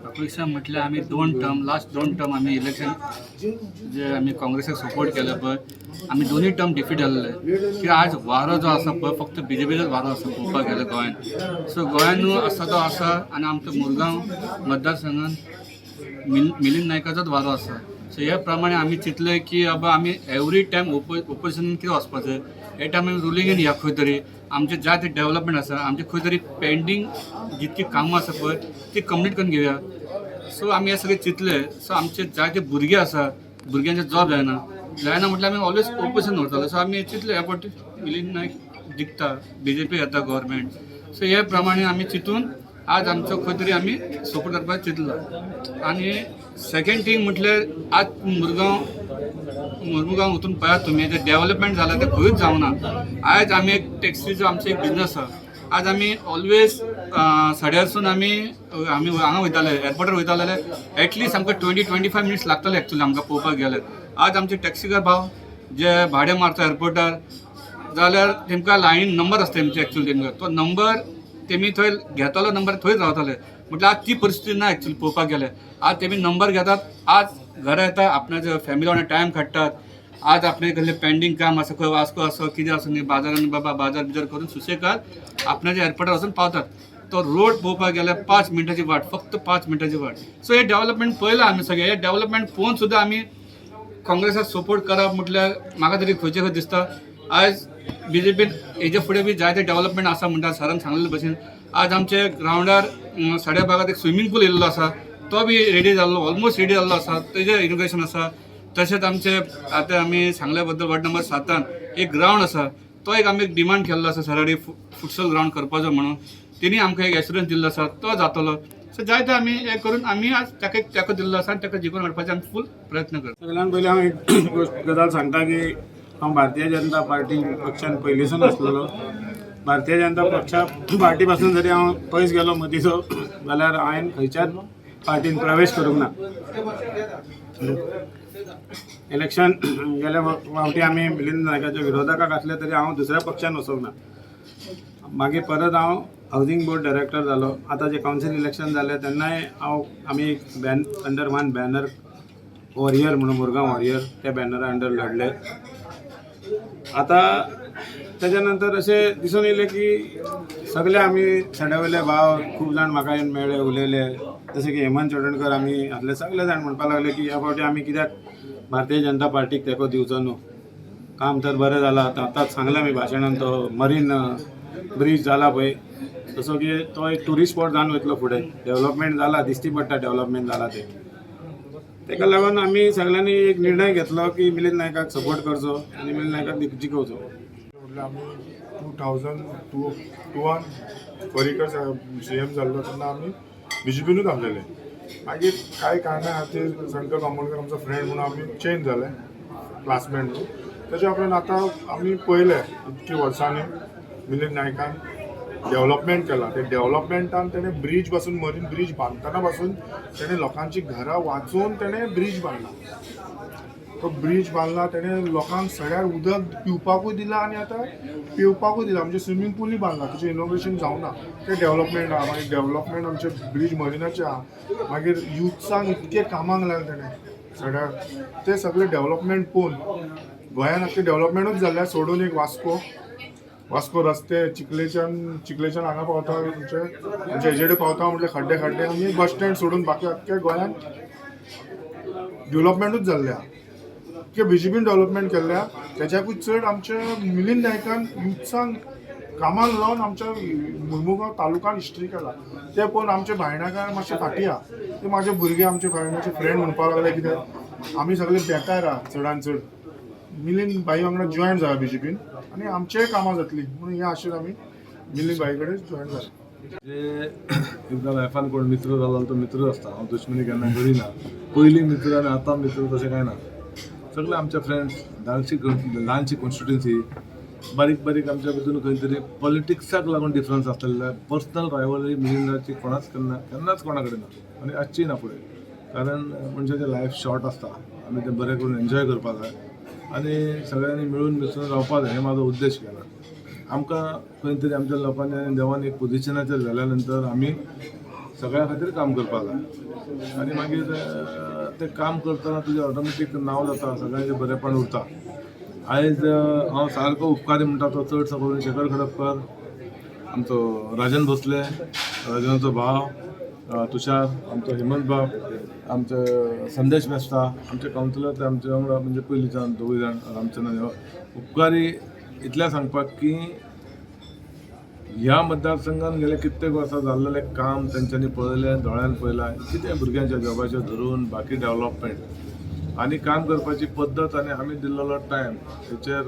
अपेक्षा म्हटल्यार आमी दोन टर्म, लास्ट दोन टर्म आमी इलेक्शन जे आमी काँग्रेसाक सपोर्ट केले पळय, आमी दोनूय टर्म डिफीट जाल्ले. की आज वारो जो आसा पळय, फक्त बीजेपीचोच वारो आसा पळोवपाक गेल्यार गोंयान. सो गोंयानूय आसा तो आसा आनी आमच्या मुरगांव मतदारसंघान मिलिंद नायकाचोच वारो आसा. सो ह्या प्रमाणे आमी चिंतलें की बाबा, आमी एवरी टायम ओपोजिशनान कितें वचपाचें? हे टायम आमी रुलिंगेन या. खंय तरी आमचे जाय ते डेवलपमेंट आसा, आमचे खंय तरी पेंडींग जितकी कामां आसा पळय, ती कंप्लीट करून घेवया. सो आमी हे सगळें चिंतलें. सो आमचे जायते भुरगे आसा, भुरग्यांचे जॉब जायना. जायना म्हटल्यार आमी ऑलवेज ओपोजिशन उरताले. सो आमी चिंतलें, ह्या फावटी मिलिंद नायक जिखता, बीजेपी येता गव्हर्मेंट. सो हे प्रमाणे आमी चिंतून आज आमचो खंय तरी आमी सपोर्ट करपाक चिंतलो. आनी सेकंड थींग म्हटल्यार, आज मुरमुगांव वचून पळयात तुमी, जे डेव्हलपमेंट जालां तें खंयूच जावना. आयज आमी एक टॅक्सीचो आमचो एक बिजनस आसा. आज आमी ऑलवेज सड्यारसून आमी हांगा वयताले, एअरपोर्टार वयताले जाल्यार एटलिस्ट आमकां 20-25 मिनिट्स लागताले एक्चुअली आमकां पळोवपाक गेल्यार. आज आमचे टॅक्सीकार भाव जे भाडें मारता एअरपोर्टार जाल्यार तेमकां लायनीन नंबर आसता तेमचे. एक्चुअली तेमकां तो नंबर तेमी थंय घेतालो, नंबर थंयच रावताले. म्हटल्यार आज ती परिस्थिती ना. एक्चुअली पळोवपाक गेल्यार आज तेमी नंबर घेतात, आज घरा येता, आपणाच्या फॅमिली वांगडा टायम काडटात. आज आपले कसलें पेंडींग काम आसा, खंय वास्को आसो, कितें आसूं न्ही, बाजारान बाबा बाजार बिजार करून सुसेगाद आपणाच्या एअरपोर्टार वचून पावतात. तो रोड पळोवपाक गेल्यार 5 मिनटाची वाट, फक्त 5 मिनटाची वाट. सो हे डेव्हलपमेंट पळयलां आमी सगळें. हे डेव्हलपमेंट पळोवन सुद्दां आमी काँग्रेसाक सपोर्ट करप म्हटल्यार म्हाका तरी खंयचे खंय दिसता, आयज बीजेपीन हेजे फुडें बी जायते डेव्हलपमेंट आसा म्हणटा सरान सांगलेले भशेन. आज आमचे ग्रावंडार सड्या भागात एक स्विमींग पूल येयल्लो आसा, तो बी रेडी जाल्लो, ऑलमोस्ट रेडी जाल्लो आसा, तेजें इनोग्रेशन आसा. तशेंच आमचे आतां आमी सांगल्या बद्दल वॉर्ड नंबर 7 एक ग्रावंड आसा, तो एक आमी डिमांड केल्लो आसा सराडी फुटसल ग्रावंड करपाचो म्हणून. तेणी आमकां एक एश्युरन्स दिल्लो आसा, तो जातलो. सो जायते आमी हें करून आमी आज ताका एक तेंको दिल्लो आसा आनी ताका जिखून हाडपाचे आमी फूल प्रयत्न करता. सगळ्यात पयलीं हांव एक गोश्ट गजाल सांगता की हांव भारतीय जनता पार्टी पक्षान पयलींसून आसलेलो. भारतीय जनता पक्षा पार्टी पासून जरी हांव पयस गेलो मदींचो जाल्यार हांवें खंयच्याच पार्टीन प्रवेश करूंक ना. इलेक्शन गेल्या फावटी आमी मिलिंद नायकाच्या विरोधकाक आसले तरी हांव दुसऱ्या पक्षान वचूंक ना. मागीर परत हांव हावजींग बोर्ड डायरेक्टर जालो. आतां जे कावन्सील इलेक्शन जालें तेन्नाय हांव आमी एक ban under one banner warrior म्हणून, मुरगांव वॉरियर, त्या बॅनरा अंडर लढले. आतां तेच्या नंतर अशें दिसून येयलें की सगळे आमी सड्या वयले भाव खूब जाण म्हाका येवन मेळ्ळे, उलयले. जशें की हेमंत चोडणकर, आमी आसले, सगळे जाण म्हणपाक लागले की ह्या फावटी आमी कित्याक भारतीय जनता पार्टीक तेंको दिवचो न्हू? काम तर बरें जालां. आतां आतांच सांगलें आमी भाशणान, तो मरीन ब्रीज जाला पळय, तसो की तो एक ट्युरिस्ट स्पॉट जावन वयतलो फुडें. डेव्हलपमेंट जाला, दिश्टी पडटा डेव्हलपमेंट जाला तें. तेका लागून आमी सगळ्यांनी एक निर्णय घेतलो की मिलिंद नायकाक सपोर्ट करचो आनी मिलिंद नायकाक जिखोवचो. म्हटल्यार आमी 2002 टुवान पर्रीकर साहेब सीएम जाल्लो तेन्ना आमी बीजेपीनूच आसलेले. मागीर कांय कारणां खातीर शंकर आमोणकर आमचो फ्रेंड म्हणून आमी चेंज जाले, क्लासमेट म्हणून. तेच्या उपरांत आतां आमी पळयलें, इतकी वर्सांनी मिलिंद नायकान डेव्हलपमेंट केलां. ते डेव्हलपमेंटान तेणें ब्रीज पासून, मरीन ब्रीज बांदतना पासून तेणें लोकांची घरां वाचोवन तेणें ब्रीज बांदला. तो ब्रीज बांदला तेणें, लोकांक सड्यार उदक पिवपाकूय दिलां आनी आतां पिवपाकूय दिलां. म्हणजे स्विमींग पुलूय बांदला, तेचें इनॉग्रेशन जावना. तें डेव्हलपमेंट आहा. मागीर डेव्हलपमेंट आमचे ब्रीज मरिनाचे आहा. मागीर युथ्सांक इतके कामाक लायले तेणें सड्यार. ते सगळे डेव्हलपमेंट पळोवन गोंयान आख्खें डेव्हलपमेंटूच जाल्लें सोडून एक वास्को. वास्को रस्ते चिखलेच्यान हांगा पावता, आमचे हेजेडे पावता म्हटल्यार खड्डे खड्डे आनी बस स्टँड सोडून बाकी आख्ख्या गोंयान डेव्हलपमेंटूच जाल्लें आहा. की बीजेपीन डेव्हलपमेंट केल्लें आहा, तेच्याकूय चड आमच्या मिलिंद नायकान युथ्सांक कामाक लावन आमच्या मुरमुगांव तालुकान हिस्ट्री केला. ते पळोवन आमचे भायणाकार मातशे फाटीं आहा. ते म्हाजे भुरगे, आमचे भायणाचे फ्रेंड म्हणपाक लागले, कितें आमी सगळे बेकार आहा, चडान चड मिलिंद भाई वांगडा जॉयन जाला बीजेपीन आनी आमचेय कामां जातलीं म्हणून हे आशेन आमी मिलिंद भाई कडेन जॉयन जाले. जे एकदां लायफान कोण मित्र जालो जाल्यार तो मित्र आसता. हांव दुश्मनी केन्ना करिना. पयलीं मित्र आनी आतां मित्र तशें कांय ना. सगळे आमचे फ्रेंड्स. ल्हानशी ल्हानशी कॉन्स्टिट्युन्सी, बारीक बारीक आमच्या भितून खंय तरी पॉलिटिक्साक लागून डिफरन्स आसलेले. पर्सनल रायवलरी मिलिंदाची कोणाच केन्ना केन्नाच कोणा कडेन ना आनी आसची ना फुडें, कारण मनशाचें लायफ शॉर्ट आसता. आमी तें बरें करून एन्जॉय करपाक जाय आनी सगळ्यांनी मिळून मिसळून रावपाक जाय, हें म्हाजो उद्देश केला. आमकां खंय तरी आमच्या लोकांनी आनी देवान एक पोजिशनाचेर व्हेल्या नंतर आमी सगळ्यांनी सगळ्यां खातीर काम करपाक जाय आनी मागीर तें काम करतना तुजें ऑटोमॅटीक नांव जाता, सगळ्यांचें बरेंपण उरता. आयज हांव सारको उपकारी म्हणटा तो चडसो करून शेखर खडपकर, आमचो राजन भोसले, राजनाचो भाव तुषार, आमचो हेमंत बाब, आमचो संदेश मेस्ता, आमचे कावन्सिलर ते आमचे वांगडा म्हणजे पयलींच्यान दोगूय जाण रामचंद्र. उपकारी इतल्या सांगपाक की ह्या मतदारसंघान गेले कित्येक वर्सां जाल्लेलें काम तेंच्यांनी पळयलें, दोळ्यान पळयलां, कितें भुरग्यांच्या जॉबाचेर धरून बाकी डेवलपमेंट आनी काम करपाची पद्दत आनी आमी दिल्लेलो टायम हेचेर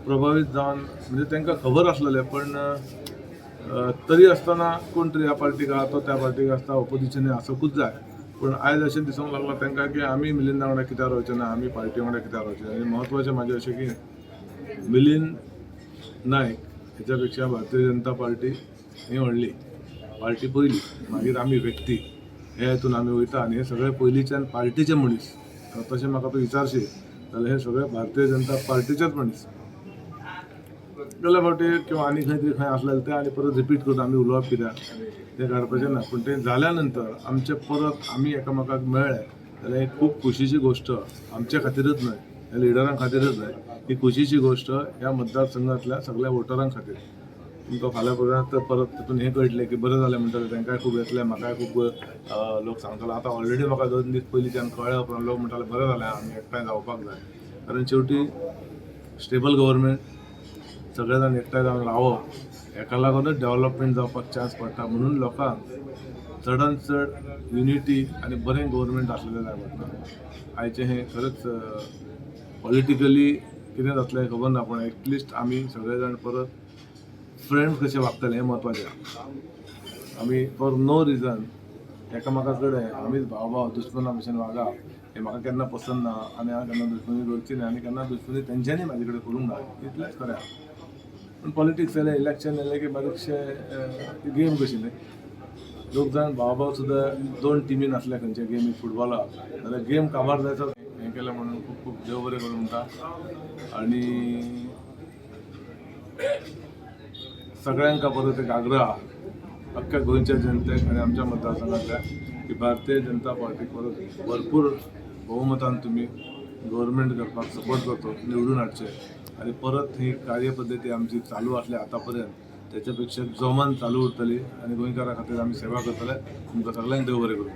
प्रभावीत जावन म्हणजे तांकां खबर आसलेलें, पण तरी आसतना कोण तरी ह्या पार्टीक आहा तो त्या पार्टीक आसता, ओपोजिशनी आसुंकूच जाय. पूण आयज अशें दिसूंक लागलां तांकां की आमी मिलिंदा वांगडा कित्याक रावचे ना, आमी पार्टी वांगडा कित्याक रावचे ना. आनी म्हत्वाचें म्हाजें अशें की मिलिंद नायक हेच्या पेक्षा भारतीय जनता पार्टी ही व्हडली पार्टी पयली, मागीर आमी व्यक्ती हे हितून आमी वयता. आनी हे सगळे पयलींच्यान पार्टीचे मनीस, तशें म्हाका तूं विचारशी जाल्यार हे सगळे भारतीय जनता पार्टीचेच मनीस. गेल्या फावटी किंवा आनी खंय तरी खंय आसलेले ते आनी परत रिपीट करून आमी उलोवप कित्याक तें काडपाचें ना. पूण तें जाल्या नंतर आमचें परत आमी एकामेकाक मेळ्ळे जाल्यार एक खूब खोशीची गोश्ट, आमच्या खातीरच न्हय, ह्या लिडरां खातीरच न्हय, ही खोशीची गोश्ट ह्या मतदारसंघातल्या सगळ्या वोटरां खातीर. तुमकां फाल्यां परत परत तितून हें कळटलें की बरें जालें म्हणटलें, तांकांय खूब येतलें, म्हाकाय खूब लोक सांगतले. आतां ऑलरेडी म्हाका 2 दीस पयलींच्यान कळ्ळ्या उपरांत लोक म्हणटाले बरें जालें आमी एकठांय जावपाक जाय, कारण शेवटी स्टेबल गव्हर्मेंट, सगळे जाण एकठांय जावन रावप, हेका लागूनच डेवलपमेंट जावपाक चान्स पडटा. म्हणून लोकांक चडान चड युनिटी आनी बरें गव्हर्मेंट आसलेलें जाय पडटा. आयचें हें खरेंच पॉलिटिकली कितें जातलें खबर ना, पूण एटलिस्ट आमी सगळे जाण परत फ्रेंड कशे वागतले हें म्हत्वाचें. आमी फॉर नो रिजन एकामेका कडेन आमीच भाव भाव दुस्मना भशेन वागप हें म्हाका केन्ना पसंत ना आनी हांव केन्ना दुश्मनी करची न्हय आनी केन्ना दुश्मनी तेंच्यांनी म्हाजे कडेन करूंक ना, इतलेंच खरें आहा. पूण पॉलिटिक्स जालें, इलेक्शन जालें की बारीकशे गेम कशी न्हय, लोक जाण भाव भाव सुद्दां दोन टिमीन आसले खंयच्या गेमी फुटबॉलाक जाल्यार गेम काबार जायचो. हें केलें म्हणून खूब खूब देव बरें करूं म्हणटा आनी सगळ्यांक परत एक आग्रह अख्ख्या गोंयच्या जनतेक आनी आमच्या मतदारसंघातल्या की भारतीय जनता पार्टीक परत भरपूर बहुमतान तुमी गव्हर्मेंट करपाक सपोर्ट करतो, निवडून हाडचे आनी परत ही कार्यपद्दती आमची चालू आसली आतां पर्यंत त्याच्या पेक्षा जोमान चालू उरतली आनी गोंयकारां खातीर आमी सेवा करतले. तुमकां सगळ्यांक देव बरें करूं.